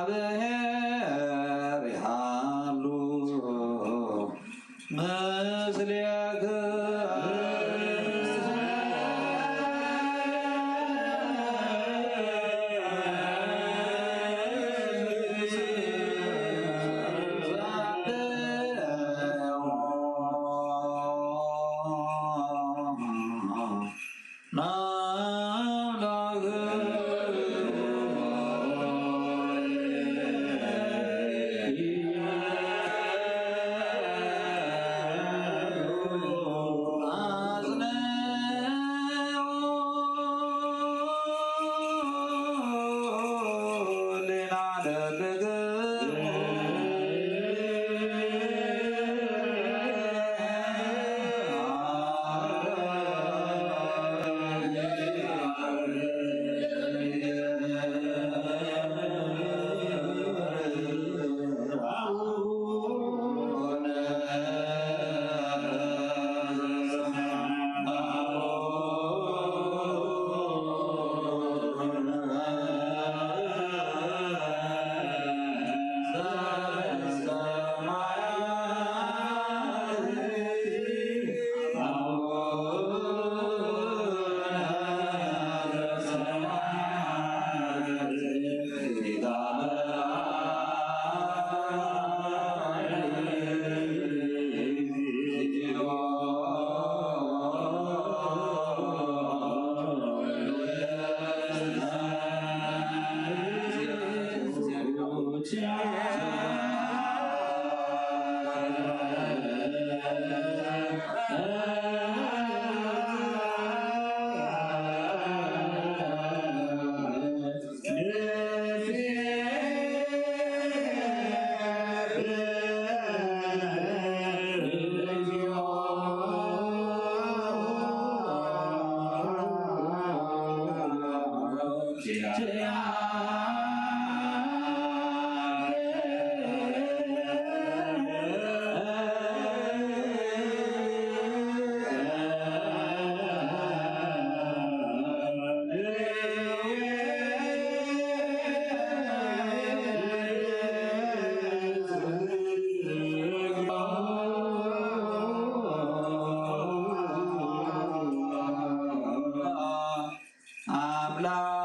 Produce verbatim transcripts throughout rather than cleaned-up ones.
ዘእግዚኣብሔር ይሃሉ ምስሌክሙ።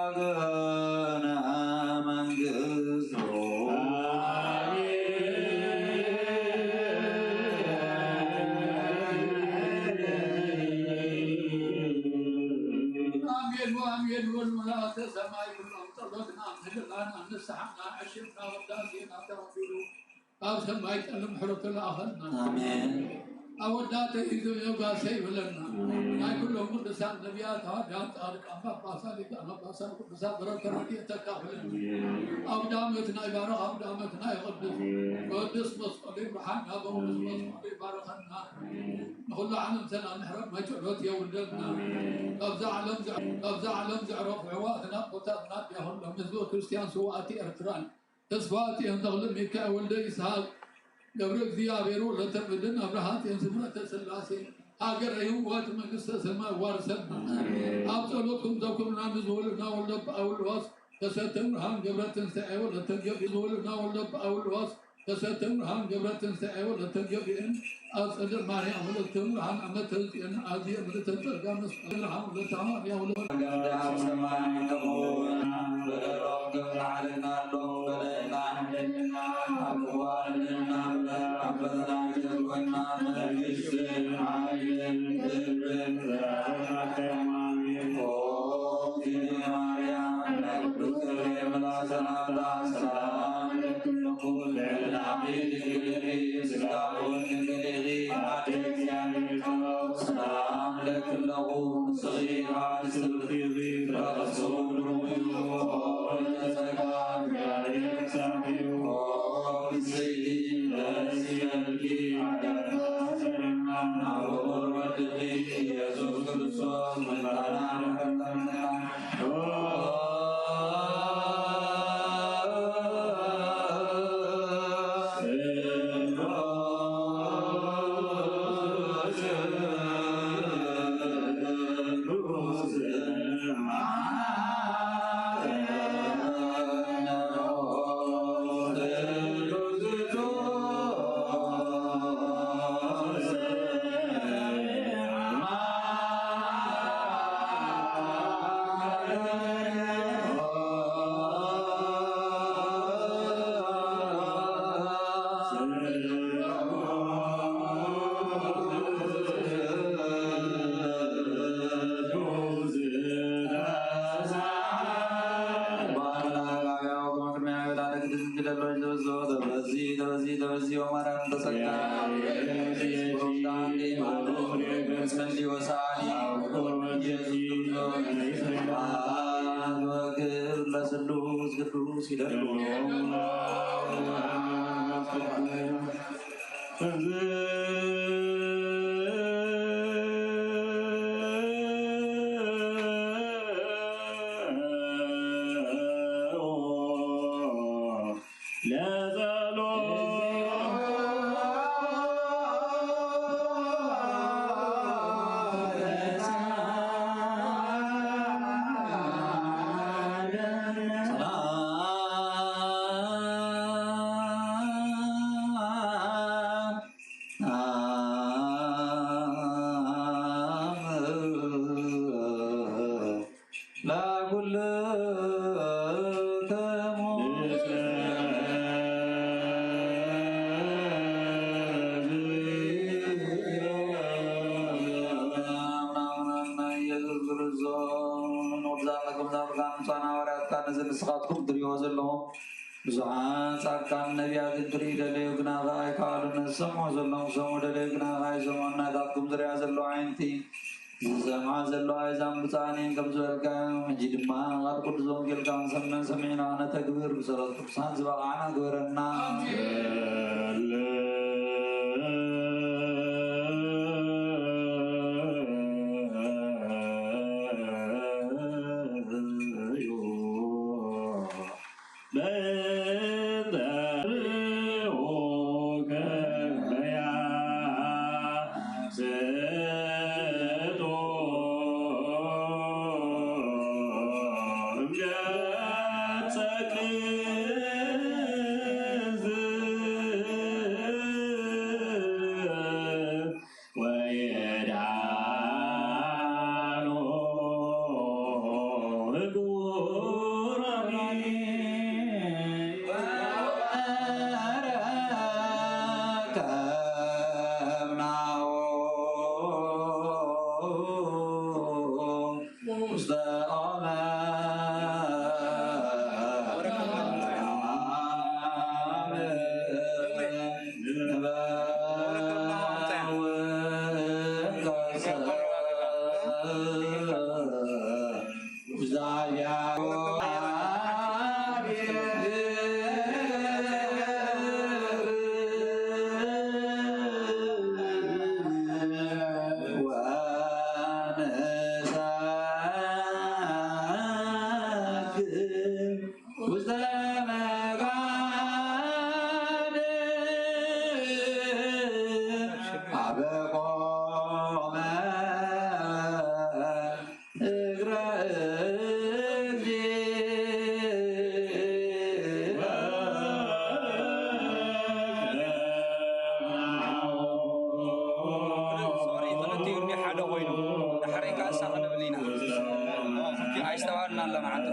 አምላክነ መንግስቱ። አሜን ወአሜን። ወልመላእክተ ሰማይ ኩሎም ጸሎትና ምህለላና ንስሓና ዐሽምና ወዳሴና ተቀቢሉ ኣብ ሰማይ ጠል ምሕረቱ ለኣኸልና። ኣሜን። ኣወዳተ ኢዱ የውጋሰ ይበለና። ኣሜን። ናይ ኩሎም ቅዱሳን ነቢያት፣ ሃዋርያት፣ ጻድቃን፣ ጳጳሳት፣ ሊቃነ ጳጳሳት፣ ቅዱሳን በረከት ረድኤት ተካፈለና። ኣሜን። ኣውደ ዓመትና ይባረኽ፣ ኣውደ ዓመትና ይቐድስ። ኣሜን። ቅዱስ መስቀሉ ይምርሓና፣ በቅዱስ መስቀሉ ይባረኸና። ንኹሉ ዓለም ሰላም ምሕረት ማይ ጸሎት የውርደልና። ኣሜን። ካብዛ ዓለም ዘዕ-፣ ካብዛ ዓለም ዘዕረፉ ኣሕዋትና ኣቦታትና ዲያቆን ሎም ህዝበ ክርስቲያን ስውኣት ኤርትራን ተስፋ ጽዮን ተኽለ ሚካኤል ወልደ ይስሐቅ ገብረ እግዚኣብሔር ወለተ መድን ኣብርሃ ጽዮን ስምረተ ሥላሴ ሃገረ ህይወት መንግስተ ሰማይ ዋርሰና። ኣብ ጸሎትኩም ዘኩሩና ንዝወሉድና ወልደ ጳውሎስ ተሰተ ብርሃን ገብረ ትንሳኤ ወለተ ገብርኤል ዝወሉድና ወልደ ጳውሎስ ተሰተ ብርሃን ገብረ ትንሳኤ ወለተ ገብርኤል ኣጸደ ማርያም ወለተ ብርሃን ኣመተ ጽዮን ኣዝየ ምልእተ ጸጋ መስቀል ብርሃን ወለተ ሃዋርያ ወለተ ሰላም ለኩልኩም ለእግዚአብሔር ይግበርልኝ። ስጋውን እንግዲህ አዲስ ያድርገው። ሰላም ለኩልኩም ስጊ አዲስ ብርቲሪ ረሱ ብሩዩ ተዘጋ እግዚአብሔር ሳፊው ስጊ ለሲያልጊ አዳና ሰለና አወር ወድቂ ኢየሱስ ክርስቶስ መጣና መቀጠልና ለስሉስ ቅዱስ ይደሉ። ብዙሓን ጻድቃን ነቢያትን ትርኢ ደለዩ ግና ከኣ ኣይከኣሉን። ዝሰምዑ ዘለዉ ክሰምዑ ደለዩ ግና ከኣ ኣይሰምዑን። ናታትኩም ዝርኣ ዘሎ ዓይንቲ ዝሰምዓ ዘለዋ ኣእዛን ብጻን እየን ከም ዝበልካዮም፣ ሕጂ ድማ ቃል ቅዱስ ወንጌልካ ክንሰምዕ ሰሚዕና ክነተግብር ብጸሎት ቅዱሳን ዝበቓዕና ግበረና። ውስተ መቃብር አበቆመ እግረ እግዚእ። ሶሪ፣ ክልቲኡ እንዲ ሓደ ኮይኑ፣ ዳሕረይ ከኣ ሳኽን ንብል ኢና። ኣይስተውዓልናን ኣለና ሓንቲ።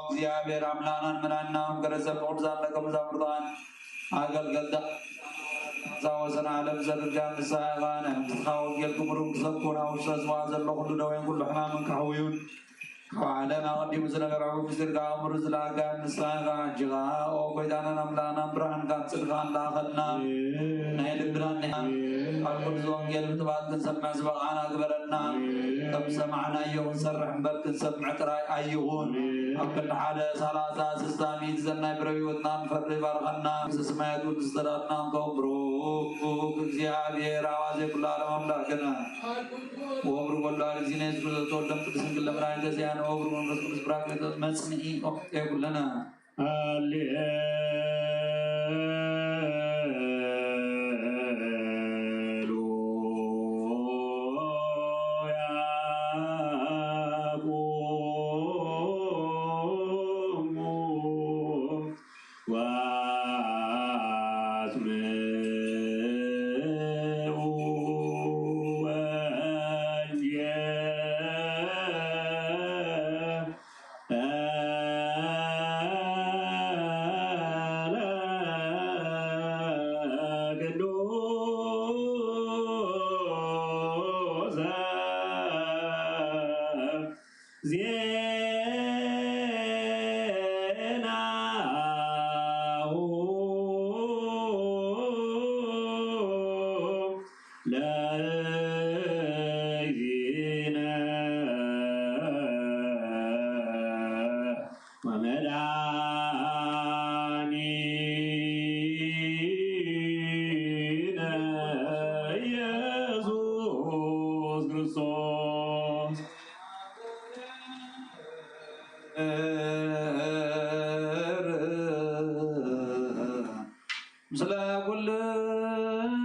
እግዚአብሔር አምላክን ምናናም ገረዘ ሞት ዛለ ከመዛብርታን አገልገልታ ዛወሰን ዓለም ዘርጋ ንስሐ ኢኻ። ናይ ምትኻ ወንጌል ክምሩን ክሰብኩን ኣብ ውሽጠ ዝዋ ዘሎ ኩሉ ደዌን ኩሉ ሕማምን ከሕውዩን ካብ ዓለም ኣቐዲሙ ዝነበረ ሕውዩ ዝርጋ ኣምሩ ዝላጋ ንስኻ ኢኻ። እጅኻ ኦ ጎይታናን ኣምላኽናን ብርሃንካን ጽድቅኻን ላኸልና። ናይ ልብና እኒሃ ቃል ቅዱስ ወንጌል ምጥባቅ ክንሰምዕ ዝበቓዕና ግበረና። ከም ዝሰማዕናዮ ክንሰርሕ እምበር ክንሰምዕ ጥራይ ኣይኹን። ኣብ ክንዲ ሓደ ሰላሳ ስሳ ሚእቲ ዘናይ ብረው ህይወትና ንፈሪ ባርኸና። መንግስተ ሰማያት ውድ ዝተዳትና እንከውን ብሩክ እግዚኣብሔር ኣባዜ ኩሉ ዓለም ኣምላክነ ወብሩ ወልድ ዋሕድ ጊዜ ነዚ ኩሉ ዘተወልደም ቅድስት ድንግል ለመድኃኒተ ዚአነ ወብሩ መንፈስ ቅዱስ ፕራክሊጦስ መጽንዒ ኦቅጤ ኩለነ። ሃሌሉያ ቁሙ ወአስምዑ ወንጌል ወመድኃኒነ ኢየሱስ ክርስቶስ። ምስለ ኩልክሙ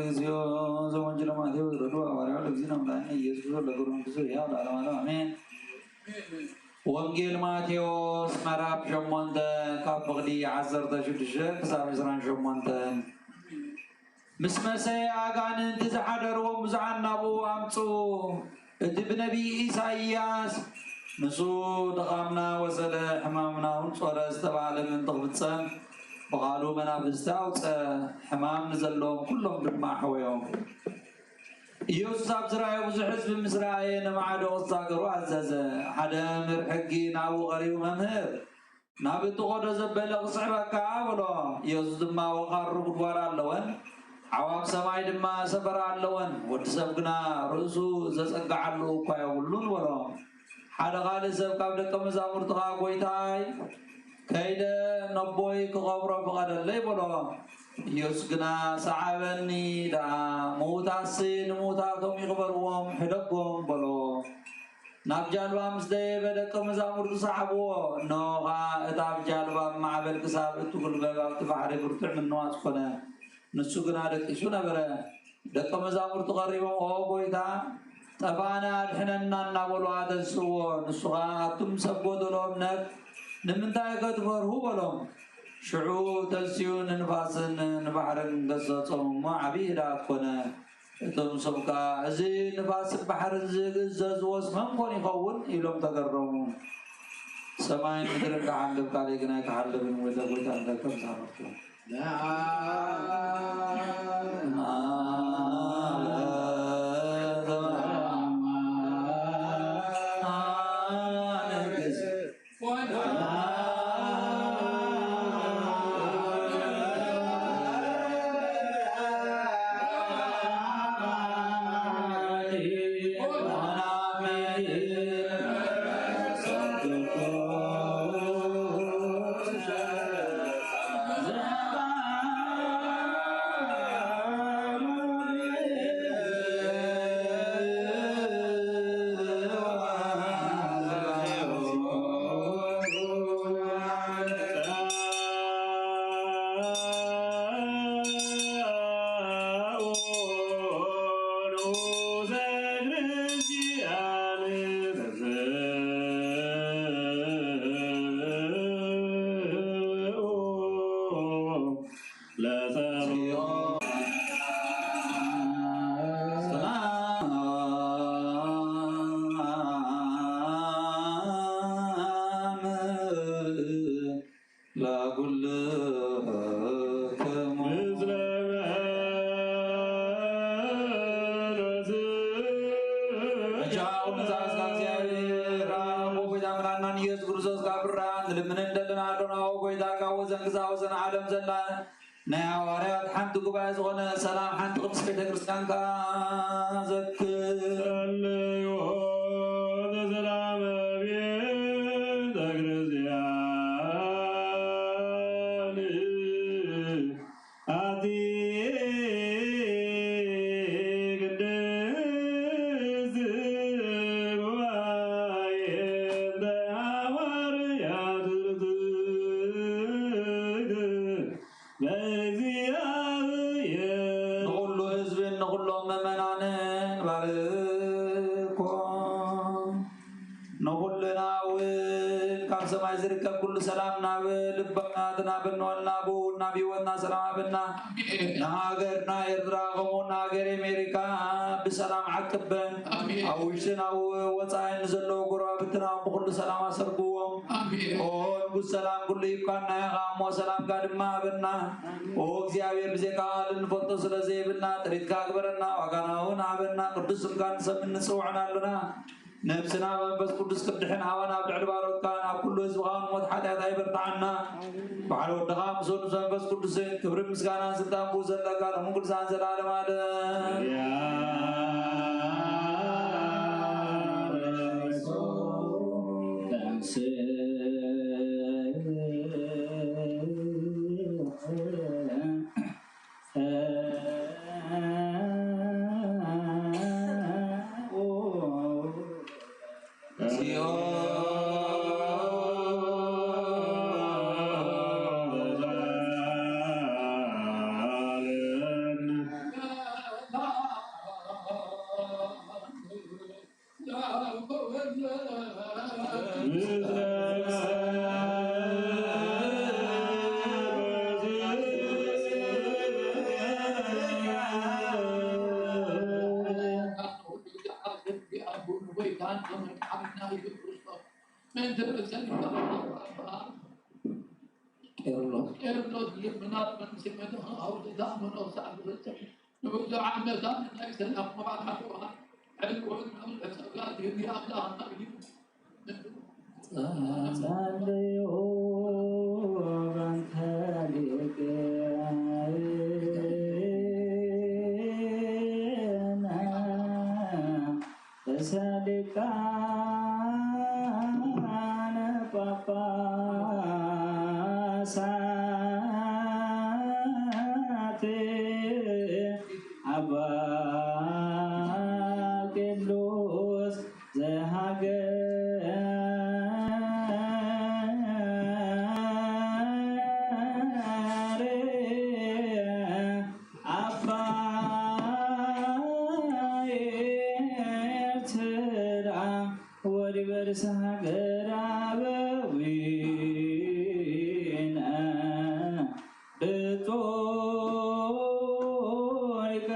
እግዚኦ ዘወንጌል ማቴዎስ ረዱ ሐዋርያው ለእግዚእነ አምላክነ ኢየሱስ ክርስቶስ ለገብረ መንግስቱ ሕያው ለዓለመ ዓለም አሜን። ወንጌል ማቴዎስ ምዕራፍ ሸሞንተ ካብ ፍቕዲ ዐሰርተ ሽዱሽተ ክሳብ ዕስራን ሸሞንተን። ምስ መሰየ ኣጋንንቲ ዝሓደርዎም ብዙሓን ናብኡ ኣምጽኡ። እቲ ብነቢይ ኢሳይያስ ንሱ ድኻምና ወሰደ፣ ሕማምና እውን ጾረ ዝተባህለ ምእንቲ ክፍጸም ብቓሉ መናፍስቲ ኣውጸ፣ ሕማም ንዘለዎም ኩሎም ድማ ኣሕወዮም። ኢየሱስ ኣብ ዝረኣዮ ብዙሕ ህዝቢ ምስ ረኣየ ንማዕዶ ክሳገሩ ኣዘዘ። ሓደ መምህር ሕጊ ናብኡ ቀሪቡ፣ መምህር፣ ናብ እትኸዶ ዘበለ ክስዕበካ በሎ። ኢየሱስ ድማ ወኻሩ ጉድጓድ ኣለወን፣ ዓዋፍ ሰማይ ድማ ሰፈራ ኣለወን፣ ወዲ ሰብ ግና ርእሱ ዘጸግዓሉ እኳ የብሉን በሎ። ሓደ ካልእ ሰብ ካብ ደቀ መዛሙርቱ ኸኣ፣ ጎይታይ፣ ከይደ ነቦይ ክቐብሮ ፍቐደለይ በሎ። ኢየሱስ ግና፣ ሰዓበኒ ደኣ፣ ምዉታትሲ ንምዉታቶም ይቕበርዎም፣ ሕደጎም በሎ። ናብ ጃልባ ምስ ደየበ ደቀ መዛሙርቱ ሰዓብዎ። እነሆ ኸኣ እቲ ኣብ ጃልባ ማዕበል ክሳብ እትጉልበብ ኣብቲ ባሕሪ ብርቱዕ ምንዋጽ ኮነ። ንሱ ግና ደቂሱ ነበረ። ደቀ መዛሙርቱ ቀሪቦም፣ ኦ ጎይታ፣ ጠፋእና፣ ኣድሕነና እናበሉ ኣተንስእዎ። ንሱ ኸኣ፣ ኣቱም ሰብ ጎደሎ እምነት፣ ንምንታይ ኢኸ ትፈርሁ? በሎም። ሽዑ ተንሲኡ ንንፋስን ንባሕርን ገሰጾም እሞ ዓብዪ ህድኣት ኮነ። እቶም ሰብ ከኣ፣ እዚ ንፋስን ባሕርን ዝእዘዝዎስ መን ኮን ይኸውን? ኢሎም ተገረሙ። ሰማይን ምድርን ክሓልፍ፣ ካልእ ግን ኣይክሓልፍን። ወደ ጎይታ ንረከብ ሳረፍኩም። ኢየሱስ ክርስቶስ ካብ ብርሃን ንልምን እንደልን ኣሎና። ኦ ጎይታ፣ ካብ ወሰን ክሳብ ወሰን ዓለም ዘላ ናይ ሃዋርያት ሓንቲ ጉባኤ ዝኾነ ሰላም ሓንቲ ቅድስት ቤተ ክርስቲያን ከኣ ዘክር። ጸልዩ ዘሰላም ቤተ ክርስቲያን ኣቲ ቅድስት ጉባኤ እንተ ሃዋርያት ርትዕት በእግዚኣብሔር። ንኹሉ ህዝብን ንኹሎም ምእመናንን ባርኮም። ንኹልና እውን ካብ ሰማይ ዝርከብ ኩሉ ሰላም ናብ ልባና ትናበል ንበልና፣ ብኡ ናብ ህይወትና ሰላም ሃበና። ንሃገርና ኤርትራ ከምኡ ንሃገር ኣሜሪካ ብሰላም ዓቅበን። ኣሜን። ኣብ ውሽጥን ኣብ ወጻኢን ንዘለዉ ጎረባብትና ብኹሉ ሰላም ኣሰርግዎም። ኣሜን። ኦ ንጉስ ሰላም፣ ኩሉ ሂብካና ኢኻ እሞ ሰላምካ ድማ ሃበና። ኦ እግዚኣብሔር፣ ብዘይካ ቃል እንፈልጦ ስለ ዘይብልና ጥሪትካ ግበረና፣ ዋጋና እውን ሃበና። ቅዱስ ስምካ ንሰምን ንጽውዕን ኣሎና። ነፍስና በመንፈስ ቅዱስ ክድሕን ሃበና። ኣብ ልዕሊ ባሮትካ ናብ ኩሉ ህዝብኻ ንሞት ሓጢኣት ኣይበርትዓና። በዓል ወድኻ ምስ ወዱ መንፈስ ቅዱስን ክብርን ምስጋናን ስልጣን ብኡ ዘለካ ሎምን ቅዱሳን ዘላለም ዓለም። ቄርሎስ። ቄርሎስ ልመና መንስመደ አውርዳ መኖ ሳዕብ ንብዙ ዓመታት ናይ ሰላም መባል ሓለዋ። ዕልቁን ኣብ ለጸጋ ድህሪ ኣምላኽ ናብዩ። ጸልዩ በንተ ሊቅነ ርእሰ ሊቃነ ጳጳሳት አባ ቄርሎስ ዘሀገረ አባ ኤርትራ ወዲበ ርእሰ ሀገረ አበዊነ ብጹእ ሊቀ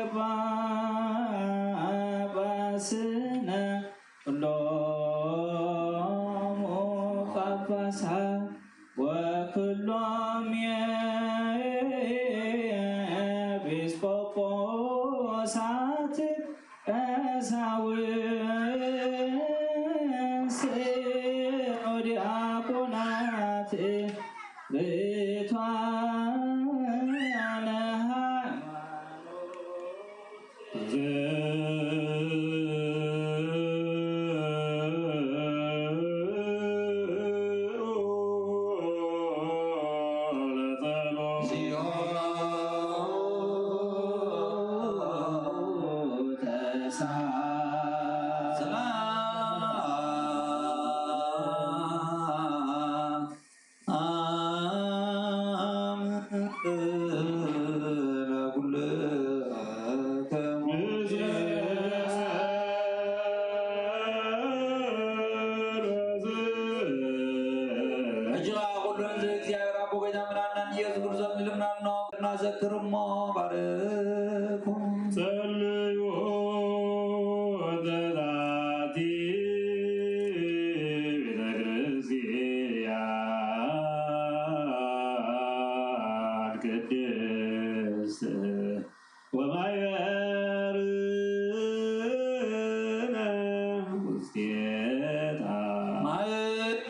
ጳጳስነ ኩሎሙ ጳጳሳት ወኩሎም ኤጲስቆጶሳት ቀሳውስት ወዲያቆናት ርቱዓነ ሃይማኖት። እጅ ለኩሉ እንዘ እግዚአብሔር አብ ወጌታ መድኃኒነ ኢየሱስ ክርስቶስ ልልምናን ነው። እናዘክርሞ ባርኩ። ጸልዩ በዛቲ ቤተ ክርስቲያን ቅድስት ወማይበርነ ውስቴታ። ማይበርነ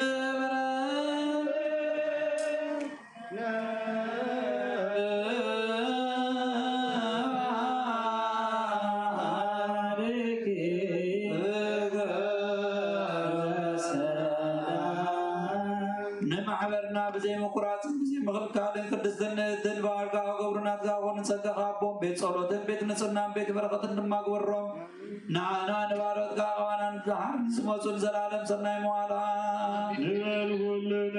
ንማሕበርና ብዘይ ምቁራጽን ብዘይ ምኽልካልን ቅድስትን ንእድን ባርካ ገብሩና ትዛቦን ጸጋኻ ኣቦን ቤት ጸሎትን ቤት ንጽህናን ቤት በረኸትን ድማ ግበሮም። ንዓና ንባሮትካ ኣባና ንዝሓር ንዝመጹ ንዘላለም ሰናይ መዋላ። ንበል ኩልነ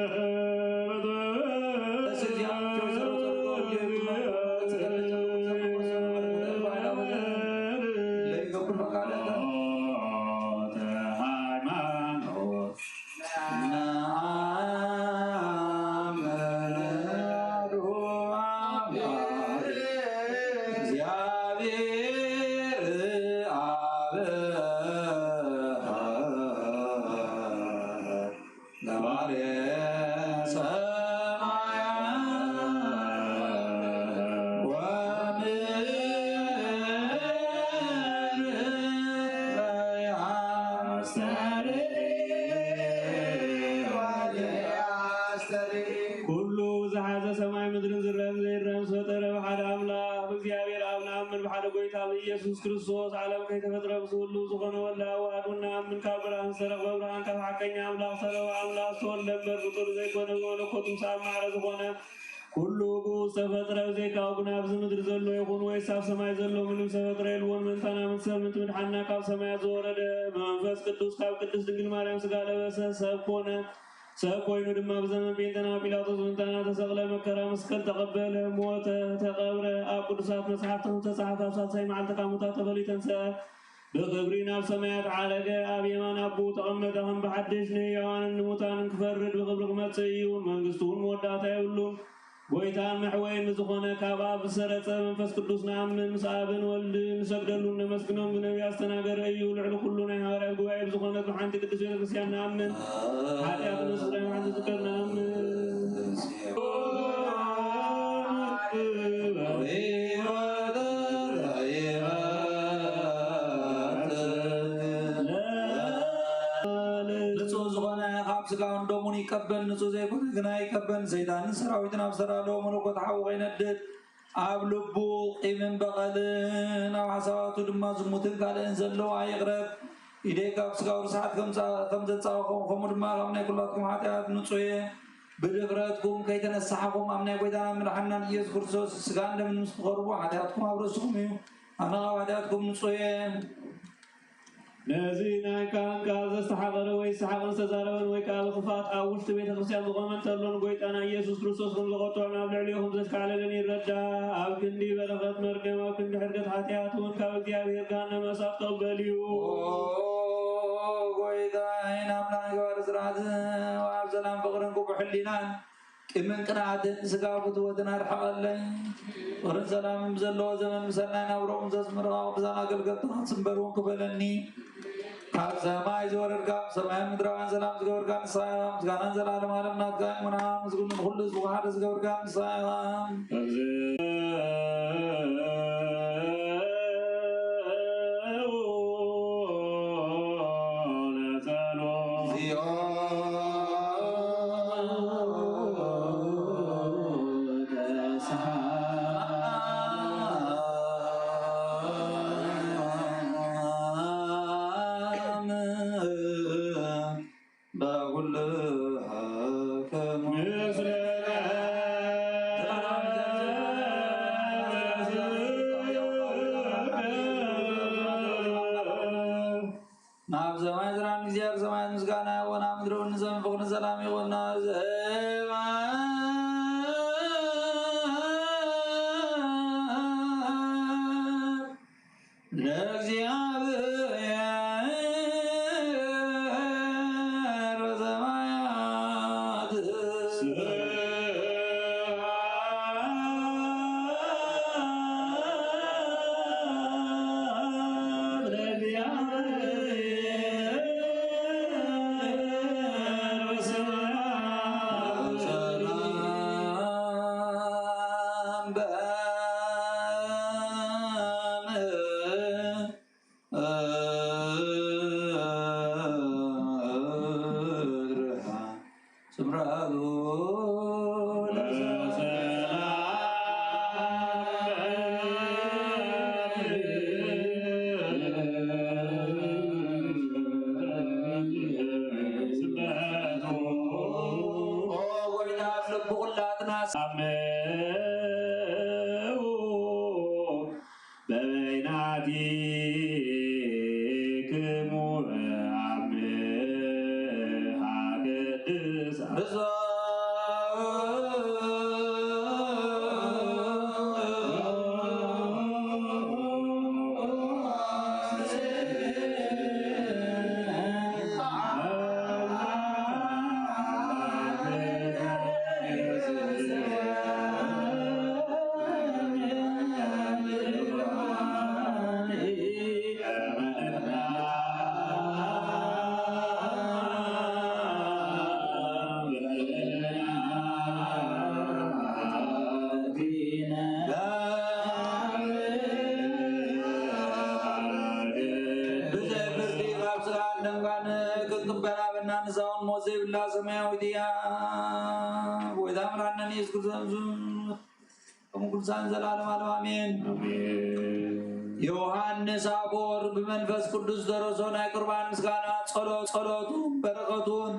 ተስዚያቸው ጸሎተ ለይገብር ፈቃደከ። ሃይማኖት። ነአምር አብ እግዚአብሔር አብ ለማርያም ኩሉ ዝሓዘ ሰማይ ምድርን ዝረእን ዘይረእን ዝፈጠረ ብሓደ ኣምላኽ ብእግዚኣብሔር ኣብ ንኣምን፣ ብሓደ ጐይታ ብኢየሱስ ክርስቶስ ዓለም ከይተፈጥረ ምስ ኩሉ ዝኾነ ወልድ ኣዋህዱ ንኣምን። ካብ ብርሃን ዝተረኽበ ብርሃን፣ ካብ ሓቀኛ ኣምላኽ ዝተረኽበ ኣምላኽ ዝተወልደ እምበር ፍጡር ዘይኮነ፣ ብመለኮቱ ምስ ኣብ ማዕረ ዝኾነ ኩሉ ብኡ ዝተፈጥረ፣ ብዘይካኡ ግን ኣብዚ ምድሪ ዘሎ ይኹን ወይስ ኣብ ሰማይ ዘሎ ምንም ዝተፈጥረ የልቦን። ምእንታና፣ ምእንቲ ሰብ፣ ምእንቲ ምድሓንና ካብ ሰማያት ዝወረደ ብመንፈስ ቅዱስ ካብ ቅድስት ድንግል ማርያም ሥጋ ለበሰ፣ ሰብ ኮነ። ሰብ ኮይኑ ድማ ብዘመን ጴንጠና ጲላጦስ ምእንታና ተሰቕለ፣ መከራ መስቀል ተቐበለ፣ ሞተ፣ ተቐብረ። ኣብ ቅዱሳት መጽሓፍቲ ከም ዝተጻሕፈ ኣብ ሳልሳይ መዓልቲ ካብ ሙታን ተፈልዩ ተንሰአ። ብኽብሪ ናብ ሰማያት ዓረገ፣ ኣብ የማን ኣቦኡ ተቐመጠ። ከም ብሓድሽ ንሕያዋንን ንሙታንን ክፈርድ ብኽብሪ ክመጽእ እዩ። መንግስቱ እውን መወዳእታ የብሉን። ጐይታን መሕወይን ብዝኾነ ካብ ኣብ ዝሰረጸ መንፈስ ቅዱስ ንኣምን። ምስ ኣብን ወልድን ንሰግደሉን ነመስግኖን ብነቢያት ዝተናገረ እዩ። ልዕሊ ኩሉ ናይ ሃዋርያት ጉባኤ ብዝኾነት ብሓንቲ ቅድስት ቤተ ክርስቲያን ንኣምን። ሓጢኣትና ስረ ሓንቲ ዝከር ንኣምን። ንጹህ ዝኾነ ካብ ስጋውን ደሙን ይቀበል፣ ንጹህ ዘይኮነ ግና ኣይቀበል። ሰይጣንን ሰራዊትን ኣብ ዝተዳለወ መለኮት ሓዊ ከይነድድ፣ ኣብ ልቡ ቂምን በቐልን፣ ኣብ ሓሳባቱ ድማ ዝሙትን ካልእን ዘለዋ ይቕረብ። ኢደይ ካብ ስጋው ርስሓት ከም ዘ-፣ ከም ዘጻወኹም፣ ከምኡ ድማ ካብ ናይ ኩላትኩም ሓጢኣት ንጹህ እየ። ብድፍረትኩም ከይተነሳሕኩም ኣብ ናይ ጐይታናን መድሓንናን ኢየሱስ ክርስቶስ ስጋን ደምን ምስ ትቐርቡ፣ ሓጢኣትኩም ኣብ ርእስኹም እዩ። ኣነ ካብ ሓጢኣትኩም ንጹህ እየ። ነዚ ናይ ካህን ቃል ዘስተሓቐረ ወይ ዝተሓቐን ዝተዛረበን ወይ ከኣ ብኽፍኣት ኣብ ውሽጢ ቤተ ክርስቲያን ዝቖመ እንተሎ፣ ንጐይታና ኢየሱስ ክርስቶስ ከም ዘቖጥዖን ኣብ ልዕሊኡ ከም ዘሽካዕለለን ይረዳእ። ኣብ ክንዲ በረኸት መርገም፣ ኣብ ክንዲ ሕርገት ሓጢኣት እውን ካብ እግዚኣብሔር ገሃነመ እሳት ክቕበል እዩ። ኦ ጐይታይ፣ ንኣምላኽ ገባሪ ስርዓት፣ ኣብ ሰላም ፍቕርን ክቡር ሕሊናን ቂምን ቅንኣትን ስጋ ፍትወትን ኣርሕቐለይ። ፍቕርን ሰላምን ብዘለዎ ዘመን ምሰናይ ናብርኦም ዘስምርኻ ቅዱሳን ኣገልገልትኻ ስምበር እውን ክበለኒ። ካብ ሰማይ ዝወረድካ፣ ሰማያዊ ምድራውያን ሰላም ዝገበርካ ንስኻ ኢኻ። ምስጋናን ዘላለም ዓለም ናትካ ይኹን። ምስጉን ኩሉ ህዝብኻ ሓደ ዝገበርካ ንስኻ ኢኻ። ናብ ሰማይ ዝራን እግዚኣብሔር ሰማያት ምስጋና ይኹን፣ ኣብ ምድሪ እውን ንሰብ ፍቕርን ሰላም ይኹን። ናብ ሰማይ ለእግዚኣብሔር በሰማያት በበይናቲክሙ አምሃ ቅድስ ብዘይ ፍርዲ ካብ ስጋ ዓለም ጋር ክንቅበላ በና ንሳውን ሞት ዘይብላ ሰማያዊት እያ። ጎይታ አራነን ኢየሱስ ክርስቶስ እም ኩሉ ሳን ዘላለም ዓለም አሜን። አሜን። ዮሐንስ አፈወርቅ ብመንፈስ ቅዱስ ደረሶ ናይ ቁርባን ምስጋና ጸሎ-፣ ጸሎቱ በረከቱን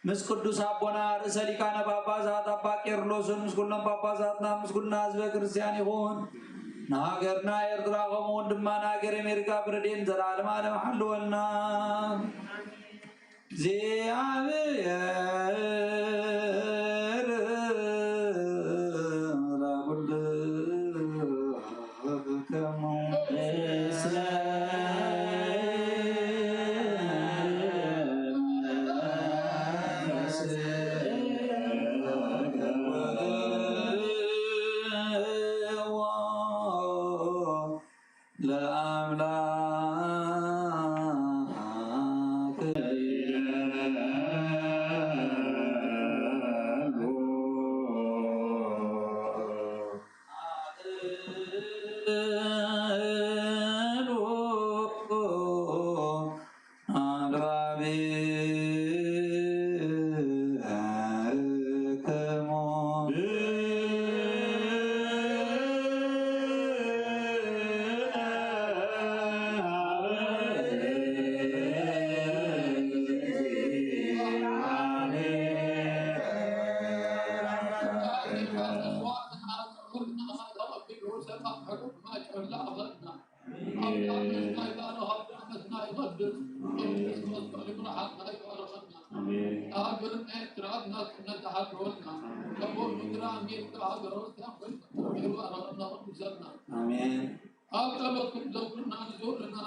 ምስ ቅዱስ አቦና ርእሰ ሊቃነ ጳጳሳት አባ ቄርሎስን ምስ ኩሎም ጳጳሳትና ምስ ኩልና ህዝበ ክርስቲያን ይኹን። ንሃገርና ኤርትራ ከምኡውን ድማ ንሃገር ኣሜሪካ ብረድኤን ዘላለም ዓለም ሓልወልና። እግዚኣብሔር ለኩልክሙ ለአምላክ አሜን። አብ ጸሎት ኩሎ ኩና ንዞርና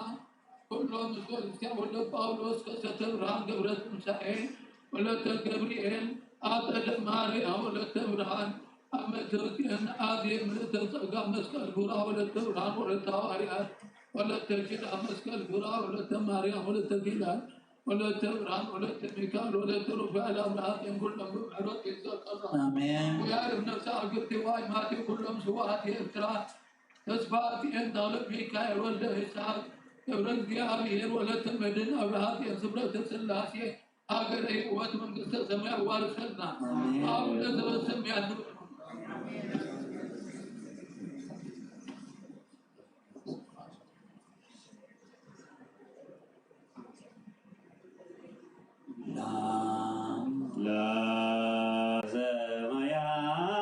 ኩሎ ንዞር እስከ ወልደ ጳውሎስ ከሰተ ብርሃን ገብረ ትንሳኤ ወለተ ገብርኤል አጸደ ማርያም ወለተ ብርሃን አመተ ጽዮን አዜ ምልእተ ጸጋ መስቀል ቡራ ወለተ ብርሃን ወለተ ሐዋርያት ወለተ ኪዳን መስቀል ቡራ ወለተ ማርያም ወለተ ኪዳን ወለተ ብርሃን ወለተ ሚካኤል ወለተ ሩፋኤል አምላክ ኩሎም ብምሕረት ይዘከሩ። አሜን። ወያዕርፍ ነፍሰ አግብቲ ዋይ ማቲ ኩሎም ስውኣት ኤርትራ ተስፋ አትኤን ተክለ ሚካኤል ወልደ ይስሐቅ ገብረ እግዚአብሔር ወለተ መድን አብርሃ አትኤን ስብረተ ሥላሴ ሀገረ ሕይወት መንግስተ ሰማይ ያዋርሰና። አሜን። አቡነ ዘበሰማያት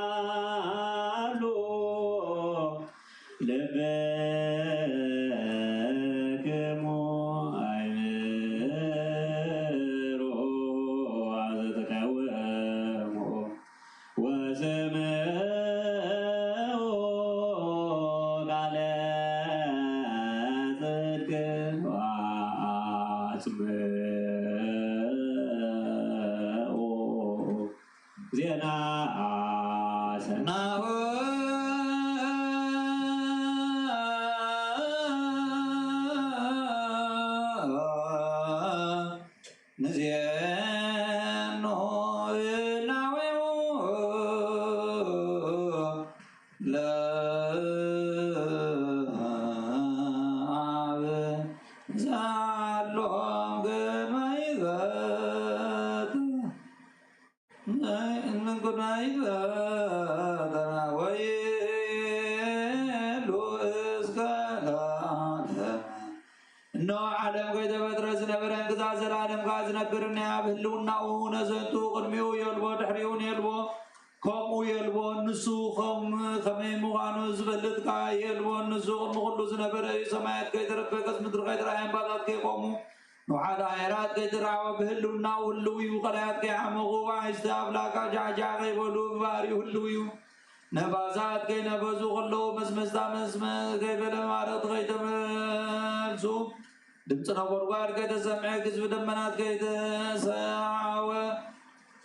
ለዘማያሉ ልብክሙ አይምሩ አዘተቀውሙ ወስምዑ ቃለ ጽድቅ ወአጽምዑ ዜና ሰናሁ። ንዜኑ እላዌሁ ለአብ ዛሎም ግርማይ ዘተ ምን ግርማይ ዘተ ወይሉ እስከ ለዓለም። እነሆ ዓለም ከይተፈጥረ ዝነበረ፣ እንግዛ ዘላለም ከኣ ዝነብር፣ እነሆ ኣብ ህልውናኡ ነዘንቱ ቅድሚኡ የልቦ፣ ድሕሪኡን የልቦ፣ ከምኡ የልቦ። ንሱ ከም-፣ ከመይ ምዃኑ ዝፈልጥ ከኣ የልቦ። ንሱ ቅድሚ ኩሉ ዝነበረ እዩ። ሰማያት ከይተረበከስ፣ ምድሪ ከይተራእየ፣ እምባታት ከይቆሙ፣ ንውሓት ኣየራት ከይተራእየ፣ ብህልውናኡ ህልው እዩ። ቀላያት ከይዓመቑ፣ ኣዕሽቲ ኣፍላጋት ጃዕጃዕ ከይበሉ፣ ብባህሪኡ ህልው እዩ። ነፋሳት ከይነፈሱ ከለዉ፣ መስመስታ መስመ ከይበለ፣ ማረቕቲ ከይተመልሱ፣ ድምጺ ነጎድጓድ ከይተሰምዐ፣ ግዝፊ ደመናት ከይተሰዓወ፣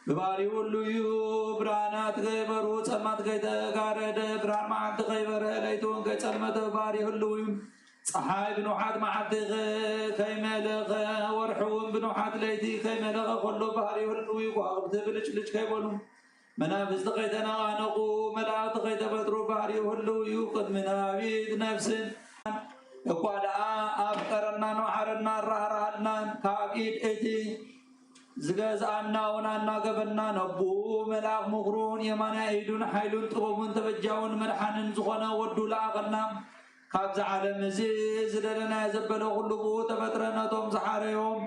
ብባህሪኡ ህልው እዩ። ብርሃናት ከይበርሁ፣ ጸልማት ከይተጋረደ፣ ብርሃን መዓልቲ ከይበርሀ፣ ለይቲ እውን ከይጸልመተ፣ ብባህሪኡ ህልው እዩ። ጸሓይ ብንውሓት መዓልቲ ከ-፣ ከይመለኸ፣ ወርሒ እውን ብንውሓት ለይቲ ከይመለኸ ከሎ፣ ብባህሪኡ ህልው እዩ። ከዋኽብቲ ብልጭልጭ ከይበሉ፣ መናፍስቲ ከይተነቓነቑ፣ መላእኽቲ ከይተፈጥሩ፣ ብባህሪኡ ህልው እዩ። ቅድሚ ነባቢት ነፍስን እኳ ደኣ ኣፍቀረናን መሓረናን ራህራሃልናን፣ ካብ ኢድ እቲ ዝገዝኣና ወናና ገበና ነቡ መልኣኽ ምኽሩን የማናይ ኢዱን ሓይሉን ጥበቡን ተበጃውን መድሓንን ዝኾነ ወዱ ለኣኸና። ካብዚ ዓለም እዚ ዝደለናዮ ዘበለ ኩሉ ብኡ ተፈጥረ፣ ነቶም ዝሓረዮም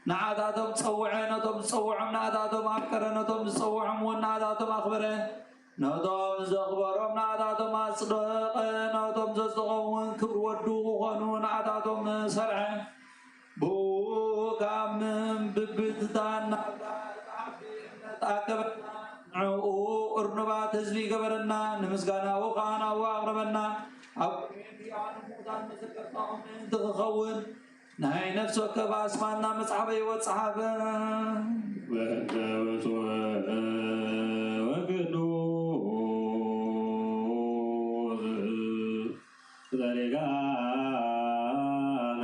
ንዓታቶም ጸውዐ፣ ነቶም ዝጸውዖም ንዓታቶም ኣፍቀረ፣ ነቶም ዝጸውዖም እውን ንዓታቶም ኣኽበረ። ነቶም ዘኽበሮም ንዓታቶም ኣጽደቐ፣ ነቶም ዘጽደቖም እውን ክብሪ ወዱ ክኾኑ ንዓታቶም ሰርዐ። ብኡ ካብ ምብብትታን ናብ ዓቢ እምነት ኣከበና። ንዕኡ እርኑባት ህዝቢ ገበረና፣ ንምስጋናኡ ኸኣ ናብኡ ኣቕረበና። ኣብ ቅድሚ እዚኣ ንሙታን መዘከርታኦም ምእንቲ ክኸውን፣ ናይ ነፍሲ ወከፍ ኣስማትና መጽሓፈ ሕይወት ጸሓፈ። ወወልድ ወመንፈስ ቅዱስ ዘሊጋነ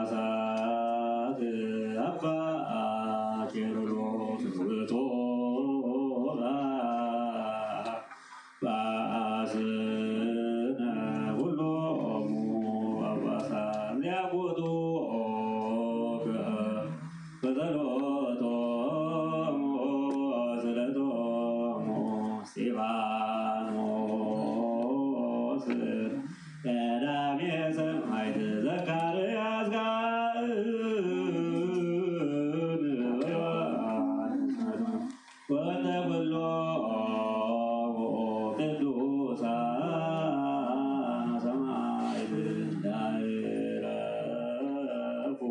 ጳጳሳት አባ ቄርሎስ ውእቱ ጳጳስነ ኩሎሙ ጳጳሳት ሊያጎቱ በጸሎቶሙ ስለቶሙ እስጢፋኖስ ቀዳሜ ሰማዕት ዘካርያስ ጋር ወዮሐንስ ወንተ ኩሎሙ ቅዱሳን ሰማዕት እንዳ ዕረፉ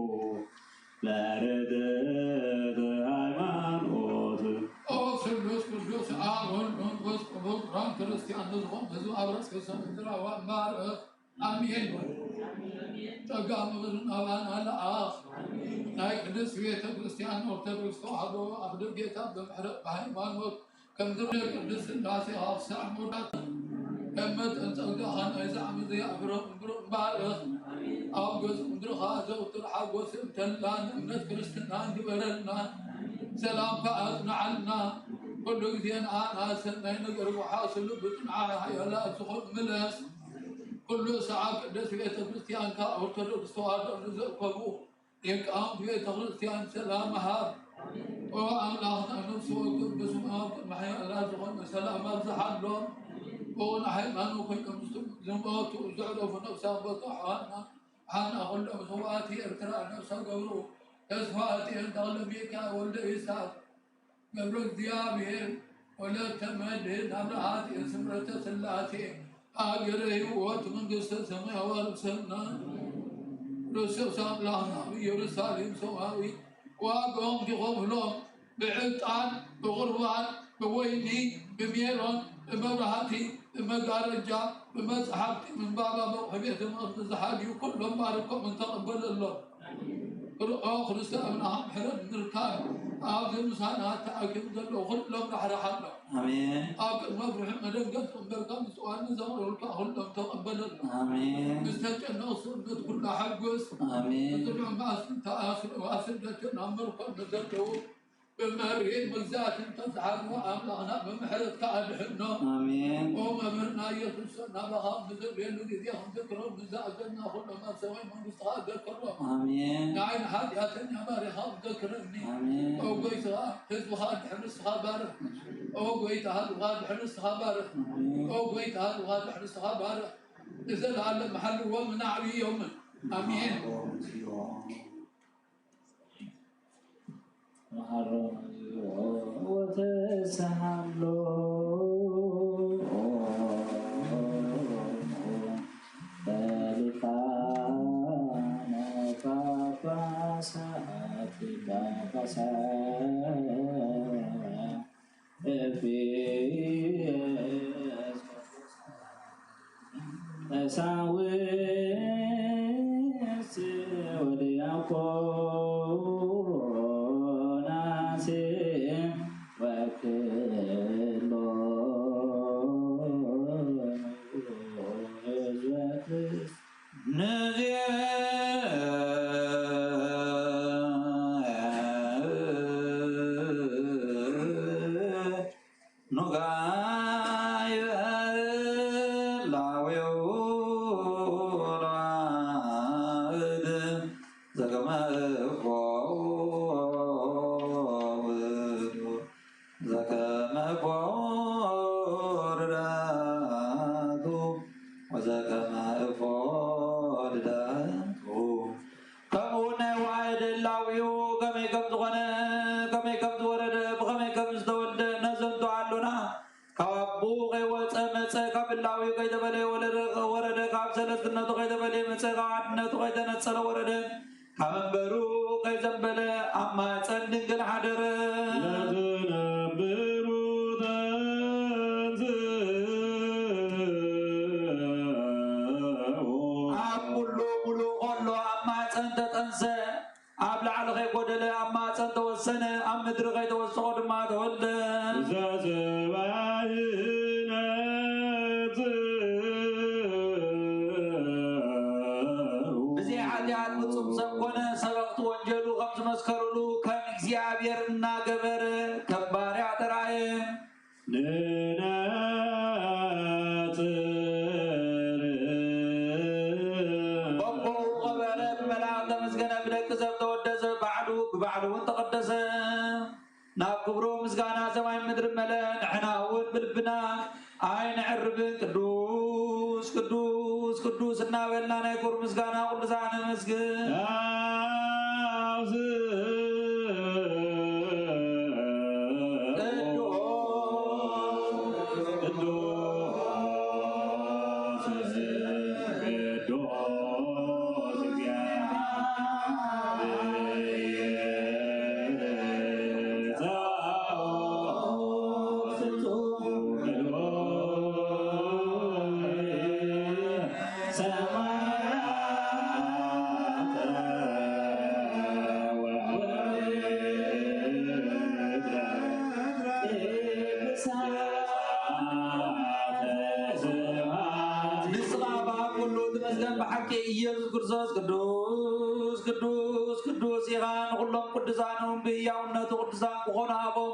ለርትዕት ሃይማኖት። ኦ ስሉስ ቅዱስ አብ ወወልድ ወመንፈስ ቅዱስ ብርሃን ክርስቲያን ንዝኾን ህዝብ ኣብ ርእሲ ሰማይ ምድር ኣዋን ባርኽ። ኣሜን። ጸጋ ምድርን ኣባን ኣለ ኣኽ ናይ ቅድስት ቤተ ክርስቲያን ኦርቶዶክስ ተዋህዶ ኣብ ደገታ ብምሕረት ብሃይማኖት ከምድር ቅድስት ሥላሴ ኣብ ሳዕ ሙዳት እመት እንጸግዳኻ ናይ ዛዕሚ ዘያፍረም ብሩክ ባርኽ። ኣብ ገጽ ምድርኻ ዘውትር ሓጎስን ተላን እምነት ክርስትናን ግበረልና። ሰላምካ ኣጽንዓልና። ኩሉ ግዜ ንኣና ሰናይ ነገር ወሓስሉ ብጽንዓ ሓያላት ዝኾኑ ምለስ። ኩሉ ሰዓት ቅድስት ቤተ ክርስቲያንካ ኦርቶዶክስ ተዋህዶ ንዘእከቡ ሊቃውንት ቤተ ክርስቲያን ሰላም ሃብ። ኦ ኣምላኽና፣ ነፍሲ ወከፍ በስመ ኣብ ቅድሚ ሓያላት ዝኾነ ሰላም ኣብዝሓሎም። ኦ ንሃይማኖት ኮይኖም ዝሞቱ ዘዕረፉ ነፍሳት በጽሖ ሃና፣ ሃና ኩሎም ስውኣት ኤርትራ ነፍሰ ገብሩ ተስፋ ኣጥኤን ተኽለ ሚካኤል ወልደ ይስሐቅ ገብረ እግዚኣብሔር ወለተ መድህን አብርሃት የስምረተ ሥላሴ ሀገረ ሕይወት መንግሥተ ሰማይ አዋርሰና። ክርስቶስ አምላክና ኢየሩሳሌም ሰማያዊት ዋጋኦም ዲኾም ብሎም ብዕጣን ብቁርባን ብወይኒ ብሜሮን ብመብራህቲ ብመጋረጃ ብመጽሓፍቲ ምንባባ በውሒ ቤተ መቅደስ ዝሓልዩ ኩሎም ባርኮምን ተቀበለሎም። ኦ ክርስቶስ ኣምላኽ ምሕረት ምርካብ ኣብዚ ምሳና ተኣኪቡ ዘሎ ኩሎም ራሕርሓሎም። ኣሜን። ኣብ ቅድሚ ብርሑቕ መደንገጽ እምበርካ ምጽዋት ንዘቕረብልካ ኩሎም ተቐበለሎም። ኣሜን። ምስ ተጨነቑ ስእነት ኩሉ ሓጉስ። ኣሜን። ንጽኑዕ ማእስን ተኣስሩ ኣብ ስደትን ኣብ ምርኮን ንዘለዉ ብመሪር መግዛእትን ተዝሓሉ ኣምላኽና ብምሕረትካ ኣድሕኖም። ኣሜን። ኦ መምህርና ኢየሱስ ናባኻ ብዘድልየሉ ግዜ ክንዝክሮም ንዝኣዘዝና ኩሎም ኣብ ሰማይ መንግስትኻ ዘክሮም። ኣሜን። ንዓይ ንሓጢኣተኛ ባሪኻ ዘክረኒ። ኣሜን። ኦ ጎይታ ህዝብኻ ድሕን ንስኻ ባርኽ። ኦ ጎይታ ህዝብኻ ድሕን ንስኻ ባርኽ። ኣሜን። ኦ ጎይታ ህዝብኻ ድሕን ንስኻ ባርኽ። ንዘለኣለም ሓልዎም ንዓብይ ዮምን። ኣሜን። መሐረነ ወተሰሃሎ በሊቃነ ጳጳሳት ጳጳሳት ኤጲስ ቀሳውስት ወዲያቆናት ወኩሎሙ ሕዝበ ክርስቲያን። ኑጋይ ላዌው ራእድ ዘገመ እኮ መጸ፣ ካብ ህላዌሁ ከይተፈለየ ወረደ፣ ወረደ፣ ካብ ሰለስትነቱ ከይተፈለየ መጸ፣ ካብ ሓድነቱ ከይተነጸለ ወረደ፣ ካብ መንበሩ ከይዘንበለ ኣብ ማህጸን ድንግል ሓደረ። ለትነብሩ ተንሥኡ። ኣብ ኩሉ ሙሉእ ከሎ ኣብ ማህጸን ተጠንሰ፣ ኣብ ላዕሊ ከይጎደለ ኣብ ማህጸን ተወሰነ፣ ኣብ ምድሪ ከይተወሰኾ ድማ ተወልደ። ዘዘባህነ ብዘይ ሓጢኣት ፍጹም ሰብ ኮነ። ሰበኽቲ ወንጀሉ ከም ዝመስከሩሉ ከም እግዚኣብሔር እናገበረ ከም ባርያ ተራእየ። ንነጽር። በቦኡ ከበረ፣ ብመላእክት ተመስገነ፣ ብደቂ ሰብ ተወደሰ፣ ባዕሉ ብባዕሉ እውን ተቐደሰ። ናብ ክብሩ ምስጋና ሰማይ ምድሪ መለ። ንሕና እውን ብልብና ኣይነዕርብን፣ ቅዱስ ቅዱስ ቅዱስ እናበልና ናይ ክብሩ ምስጋና ቅዱሳን ነመስግን። ንስኻ በአብ ኩሉ ትመስገን ብሓቂ ኢየሱስ ክርስቶስ ቅዱስ ቅዱስ ቅዱስ ኢኻ። ንኹሎም ቅዱሳን እውን ብህያውነቱ ቅዱሳን ክኾኑ ሃቦም።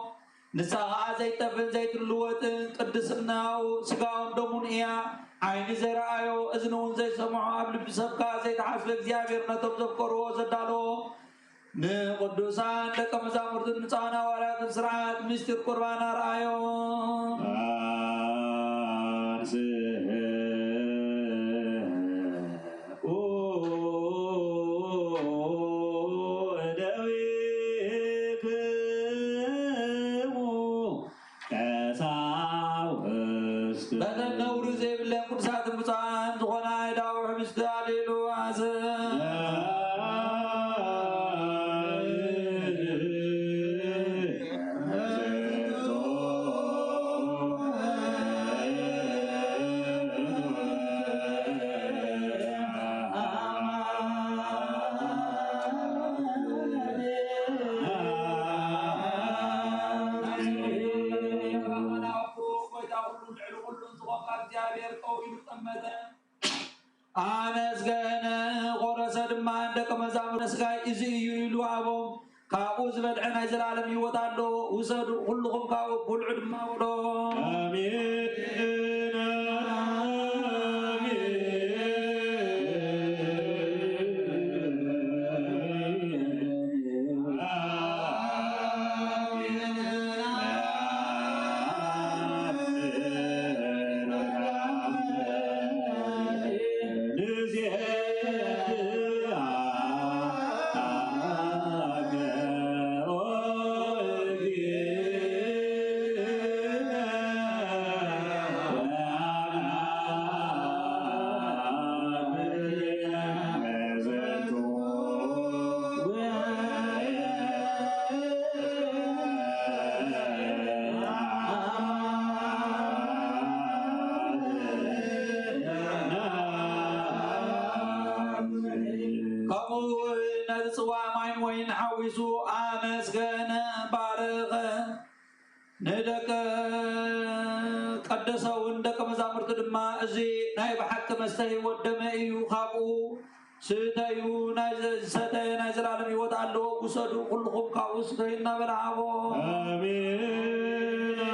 ንስኻ ኸኣ ዘይጠፍእን ዘይትልወጥን ቅድስናኡ ስጋኡን ደሙን እያ። ዓይኒ ዘይረኣዮ እዝኒ እውን ዘይሰምዖ ኣብ ልቢ ሰብ ከኣ ዘይተሓስበ እግዚኣብሔር ነቶም ዘፍቀርዎ ዘዳለዎ ንቅዱሳን ደቀ መዛሙርቱ ንጹሓን ሃዋርያትን ስርዓት ምስጢር ቁርባን ኣርኣዮም። በተን ነውሪ ዘይብለን ቅዱሳትን ብፁዓን ዝኾና ኣእዳው ሕብስቲ ኣልዒሉ ኣዘ ኣመስገነ፣ ቆረሰ ድማ ንደቀ መዛሙርቱ፣ ስጋይ እዚ እዩ ኢሉ ሃቦም። ካብኡ ዝበልዐ ናይ ዘላለም ህይወት ኣለዎ፣ ውሰዱ ኩልኹም ካብኡ ብልዑ ድማ በሎ። ኣሜን፣ ኣሜን። ከምኡ እውን ነቲ ጽዋእ ማይን ወይንን ሓዊሱ ኣመስገነ፣ ባረኸ። ንደቀ ቀደሰውን ደቀ መዛሙርቱ ድማ፣ እዚ ናይ ብሓቂ መስተ ህይወት ደመይ እዩ፣ ካብኡ ስተዩ፣ ናይ ዝሰተ ናይ ዘላለም ህይወት ኣለዎ፣ ውሰዱ ኩልኹም ካብኡ ስተዩ እናበለ ሃቦ። ኣሜን፣ ኣሜን።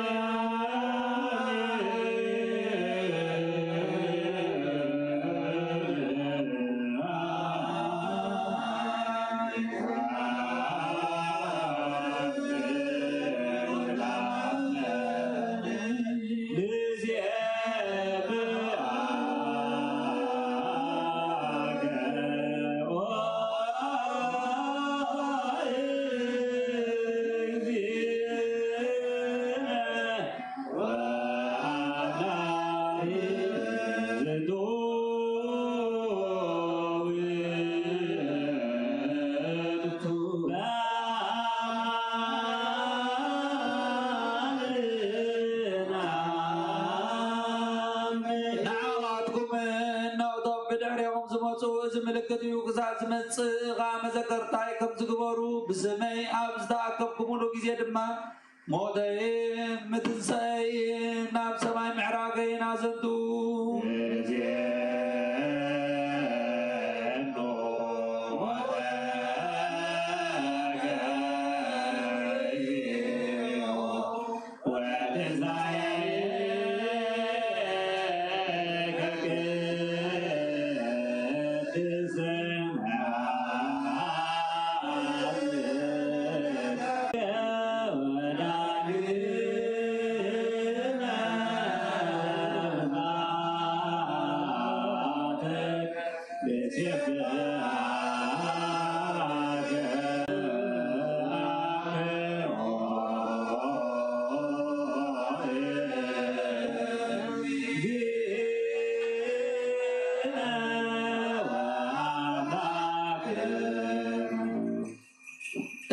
ምልክት እዩ ክሳዕ ዝመጽእ ኸኣ መዘከርታይ ከም ዝግበሩ፣ ብስመይ ኣብ ዝተኣከብኩምሉ ግዜ ድማ ሞተይን ምትንሳኤይን ናብ ሰማይ ምዕራገይን ኣዘንቱ።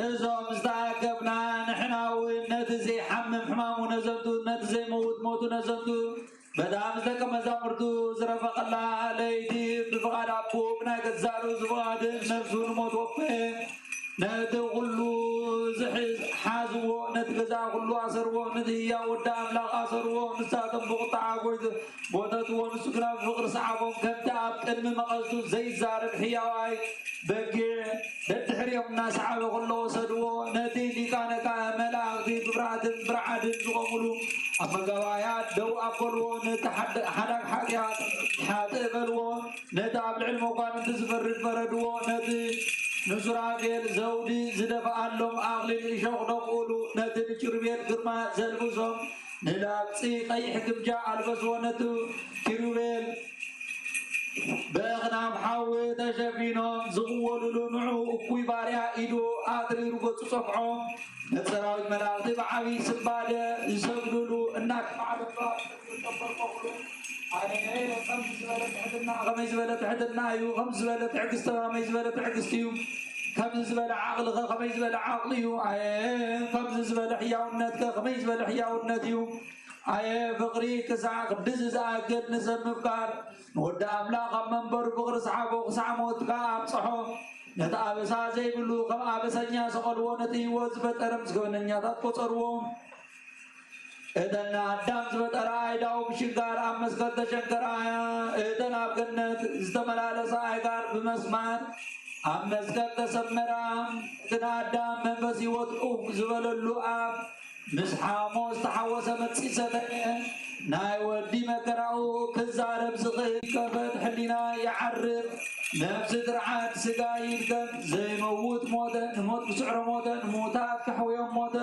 እዞም ዝተኣከብና ንሕና እውን ነቲ ዘይሓምም ሕማሙ ነዘንቱ፣ ነቲ ዘይመውት ሞቱ ነዘንቱ፣ በታ ምስ ደቀ መዛሙርቱ ዝረፈቐላ ለይቲ ብፍቓድ ኣቦኡ ብናይ ገዛእ ርእሱ ፍቓድን ነፍሱ ንሞት ወፈየ። ነቲ ኩሉ ዝሕዝ ሓዝዎ፣ ነቲ ገዛ ኩሉ ኣሰርዎ፣ ነቲ ህያው ወዲ ኣምላኽ ኣሰርዎ። ንሳቶም ብቁጥዓ ጎይቱ ጎተትዎ፣ ንሱ ግና ብፍቕሪ ሰዓቦም። ከምቲ ኣብ ቅድሚ መቐዝቱ ዘይዛረብ ሕያዋይ በጊዕ ደድሕሪኦም እናሰዓበ ከሎ ወሰድዎ። ነቲ ሊቃነ ካህን መላእኽቲ ብብራህትን ብርዓድን ዝቖሙሉ ኣብ መጋባእያ ደው ኣበልዎ። ነቲ ሓድ-፣ ሓዳግ ሓጢኣት ሓጥእ በልዎ። ነቲ ኣብ ልዕሊ መኳንንቲ ዝፈርድ ፈረድዎ። ነቲ ንሱራፌል ዘውዲ ዝደፍኣሎም ኣኽሊል እሾኽ ደፍኡሉ። ነቲ ንኪሩቤል ግርማ ዘልብሶም ንላግጺ ቀይሕ ግምጃ ኣልበስዎ። ነቲ ኪሩቤል በኽናፍ ሓዊ ተሸፊኖም ዝቕወሉሉ፣ ንዑ እኩይ ባርያ ኢዱ ኣትሪሩ ገጹ ጸፍዖ። ነቲ ሰራዊት መላእኽቲ ብዓቢ ስንባደ ዝሰግዱሉ እናተባዕበ ከመይ ዝበለ ትሕትና፣ ከመይ ዝበለ ትሕትና እዩ፣ ከመይ ዝበለ ትዕግስቲ፣ ከመይ ዝበለ ትዕግስቲ እዩ፣ ከምዚ ዝበለ ዓቕሊ ኸ ከመይ ዝበለ ዓቕሊ እዩ፣ ኣየ፣ ከምዚ ዝበለ ሕያውነት ከ ከመይ ዝበለ ሕያውነት እዩ፣ ኣየ፣ ፍቕሪ ክሳዕ ክንድዚ ዝኣክል ንሰብ ምፍቃር፣ ንወዲ ኣምላኽ ኣብ መንበሩ ፍቕሪ ሰዓቦ ክሳዕ ሞት ከኣ ኣብጽሖ። ነቲ ኣበሳ ዘይብሉ ከም ኣበሰኛ ሰቐልዎ፣ ነቲ ህይወት ዝፈጠረ ምስ ገበነኛታት ቆጸርዎ። እተን ንኣዳም ዝፈጠራ ኣእዳው ብሽንካር ኣብ መስቀል ተሸንከራ። እተን ኣብ ገነት ዝተመላለሳ ኣእጋር ብመስማር ኣብ መስቀል ተሰመራ። እቲ ንኣዳም መንፈስ ህይወት ኡፍ ዝበለሉ ኣፍ ምስ ሓሞት ዝተሓወሰ መጺ ሰተየ። ናይ ወዲ መከራኡ ክዛረብ ዝኽእል ከፈት ሕሊና ይዓርፍ። ነፍሲ ትርዓድ ስጋ ይድከም። ዘይመውት ሞተ፣ ንሞት ክስዕሮ ሞተ፣ ንሙታት ከሕውዮም ሞተ።